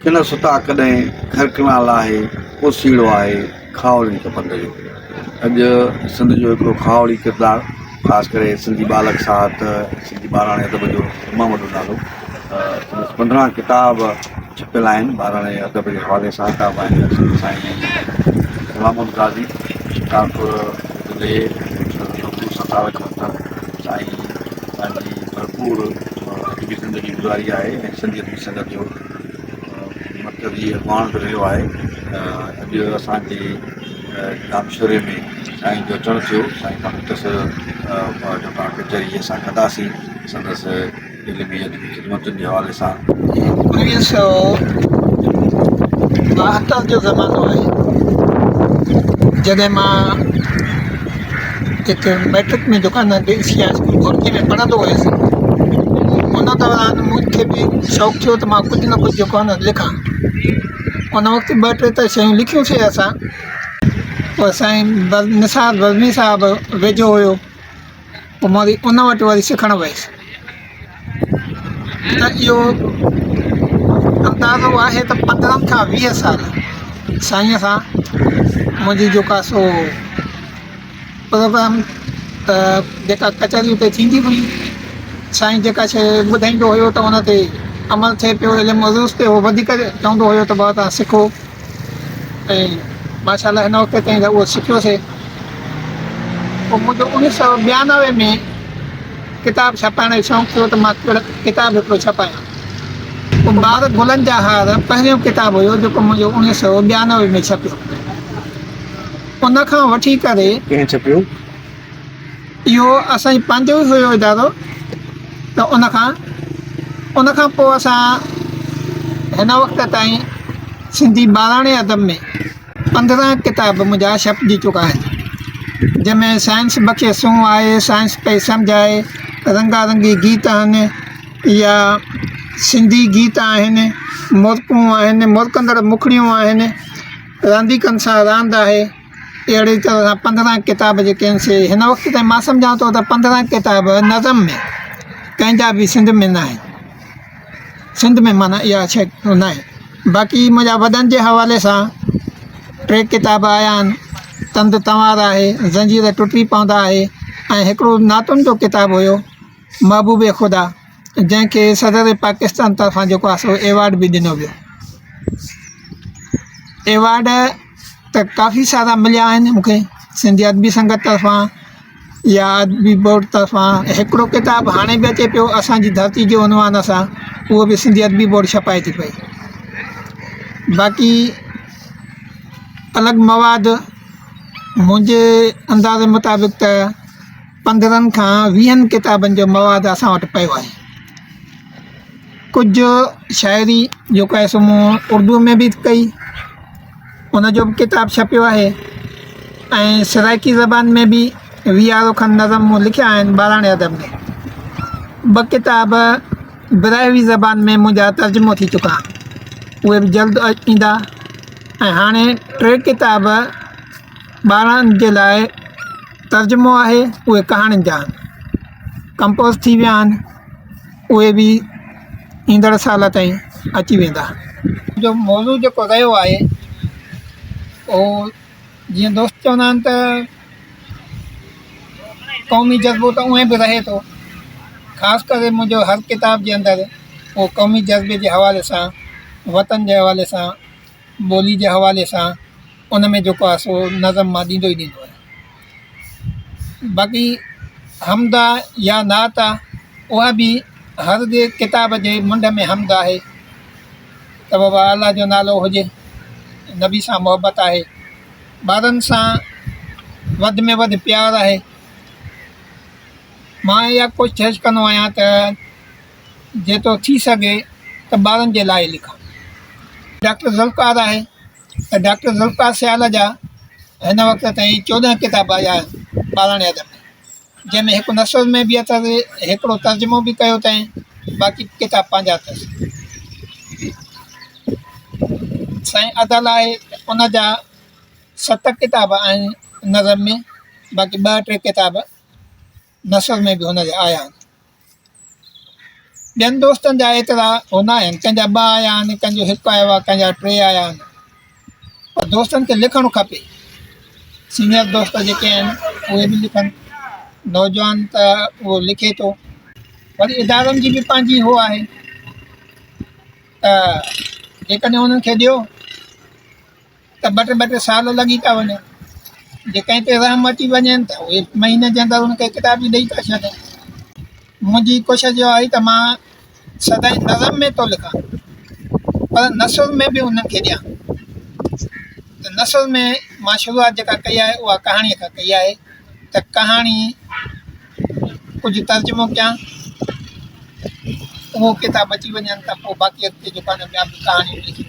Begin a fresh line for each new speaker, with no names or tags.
ڪن ستا ڪڏهن کرڪڻا لاهي، اوسيئڙو آهي کاهوڙين ڪپند جو. اڄ سنڌ جو هڪڙو کاهوڙي ڪردار خاص ڪري سنڌي ٻالڪ ساهت، سنڌي ٻاراڻي ادب جو تمام وڏو نالو. سندس 15 ڪتاب ڇپيل آهن ٻاراڻي ادب جي حوالي سان ڪتاب آهن سائين غلام محمد قاضي شڪارپور ضلعي سان تعلق رکندڙ سائين پنهنجي ڀرپور ادبي زندگي گذاري آهي ۽ سنڌي ادبي سنگت جو مرڪزي اڳواڻ به رهيو آهي. اڄ اسان جي ڄامشوري ۾ سائين جو اچڻ ٿيو سائين سان مختصر جو پاڻ ڪچهري اسان ڪنداسين سندس علمي ادبي خدمتن جي حوالي سان.
1972 جو زمانو آهي جڏهن مان هتي مئٽرڪ ۾ دڪان D C high school Ghotki ۾ پڙهندو هيس ان دوران مون کي به شوق ٿيو ته مان ڪجهه نه ڪجهه جيڪو آهي نه لکان ان وقت ٻه ٽي ته شيون لکيونسين اسان پوء سائين نثار بزمي صاحب ويجهو هيو پوء مان وري ان وٽ وري سکڻ ويس ته اهو اندازو آهي ته 15 کان 20 سال سائينء سان منهنجي جيڪو آهي سو پروگرام ته جيڪا ڪچهري اتي ٿيندي هئي سائين جيڪا شيء ٻڌائيندو هيو ته ان تي عمل ٿئي پيو علم عروض تي هو وڌيڪ چوندو هيو ته بابا توهان سکو ۽ ماشاء الله هن وقت تائين ته اهو سکيوسي. پوء منهنجو 1992 ۾ ڪتاب ڇپائڻ جو شوق ٿيو ته مان ڪتاب هڪڙو ڇپايان. پوء ٻار گلن جا هار پهريون ڪتاب هيو جيڪو منهنجو 1992 ۾ ڇپيو. ان کان وٺي ڪري.
ڪنهن ڇپيو؟
اهو اسان جي پنهنجو ئي هيو ادارو ته ان کان ان کان پوء اسان هن وقت تائين سنڌي ٻاراڻي ادب ۾ 15 ڪتاب منهنجا ڇپجي چڪا آهن جنهن ۾ سائنس بخشي سونهن آهي سائنس پئي سمجهائي رنگا رنگي گيت آهن يا سنڌي گيت آهن مرڪون آهن مرڪندڙ مکڙيون آهن رانديڪن سان راند آهي اهڙي طرح سان 15 ڪتاب جيڪي آهن سي هن وقت تائين مان سمجهان ٿو ته 15 ڪتاب نظم ۾ ڪنهن جا به سنڌ ۾ نه آهن سنڌ ۾ معنيٰ اها شيء نه آهي باقي منهنجا وڏن جي حوالي سان ٽي ڪتاب آيا آهن تند تنوار آهي زنجير ٽٽي پوندا آهي ۽ هڪڙو نعتن جو ڪتاب هيو محبوب خدا جنهن کي صدر پاڪستان طرفان جيڪو آهي سو ايوارڊ به ڏنو ويو ايوارڊ ته ڪافي سارا مليا آهن مون کي سنڌي ادبي سنگت طرفان يا ادبي بورڊ طرفان هڪڙو ڪتاب هاڻي به اچي پيو اسان جي ڌرتي جي عنوان سان اهو به سنڌي ادبي بورڊ ڇپائي ٿي پئي باقي الڳ مواد منهنجي اندازي مطابق ته 15 کان 20 ڪتابن جو مواد اسان وٽ پيو آهي ڪجهه شاعري جيڪو آهي سو مون اردوء ۾ به ڪئي ان جو به ڪتاب ڇپيو آهي ۽ سرائڪي زبان ۾ به ويهارو کن نظم مون لکيا آهن ٻاراڻي ادب ۾ ٻه ڪتاب براهوي زبان ۾ منهنجا ترجمو ٿي چڪا آهن اهي به جلد ايندا ۽ هاڻي ٽي ڪتاب ٻارن جي لاء ترجمو آهي اهي ڪهاڻين جا آهن ڪمپوز ٿي ويا آهن اهي به ايندڙ سال تائين اچي ويندا. جو موضوع جيڪو رهيو آهي اهو جيئن دوست چوندا آهن ته قومي جذبو ته اونئن به رهي ٿو خاص ڪري منهنجو هر ڪتاب جي اندر اهو قومي جذبي جي حوالي سان وطن جي حوالي سان ٻولي جي حوالي سان ان ۾ جيڪو آهي سو نظم مان ڏيندو ئي ڏيندو آهيان. باقي حمد آ يا نعت آ اها به هر جي ڪتاب جي منڍ ۾ حمد آهي ته بابا الله جو نالو هجي نبي سان محبت آهي ٻارن سان وڌ ۾ وڌ پيار آهي مان اها ڪوشش ڪندو آهيان ته جيترو ٿي سگهي ته ٻارن جي لاء لکان. ڊاڪٽر ذوالفقار آهي ته ڊاڪٽر ذوالفقار سيال جا هن وقت تائين 14 ڪتاب آيا آهن ٻاراڻي ادب ۾ جنهن ۾ هڪ نثر ۾ به اٿس هڪڙو ترجمو به ڪيو اٿائين باقي ڪتاب پنهنجا اٿس. سائين ادل آهي ان جا ست ڪتاب آهن نظم ۾ باقي ٻه ٽي ڪتاب نثر ۾ به هن جا آيا آهن. ٻين دوستن جا ايترا هو نه آهن، ڪنهن جا ٻه آيا آهن، ڪنهن جو هڪ آيو آهي، ڪنهن جا ٽي آيا آهن. پر دوستن کي لکڻ کپي. سينئر دوست جيڪي آهن اهي به لکن، نوجوان ته اهو لکي ٿو. وري ادارن جي به پنهنجي هو آهي ته جيڪڏهن انهن کي ڏيو ته ٻه ٽي ٻه ٽي سال لڳي ٿا وڃن. جي ڪنهن تي رحم اچي وڃين ته اهي مهيني جي اندر ان کي ڪتاب ئي ڏئي ٿا ڇڏين. منهنجي ڪوشش اها آهي ته مان سدائين نظم ۾ ٿو لکان پر نثر ۾ به انهن کي ڏيان ته نثر ۾ مان شروعات جيڪا ڪئي آهي اها ڪهاڻيء کان ڪئي آهي ته ڪهاڻي ڪجهه ترجمو ڪيان اهو ڪتاب اچي وڃن ته پوء باقي اڳتي جيڪو آهي نه ٻيا به ڪهاڻيون لکي.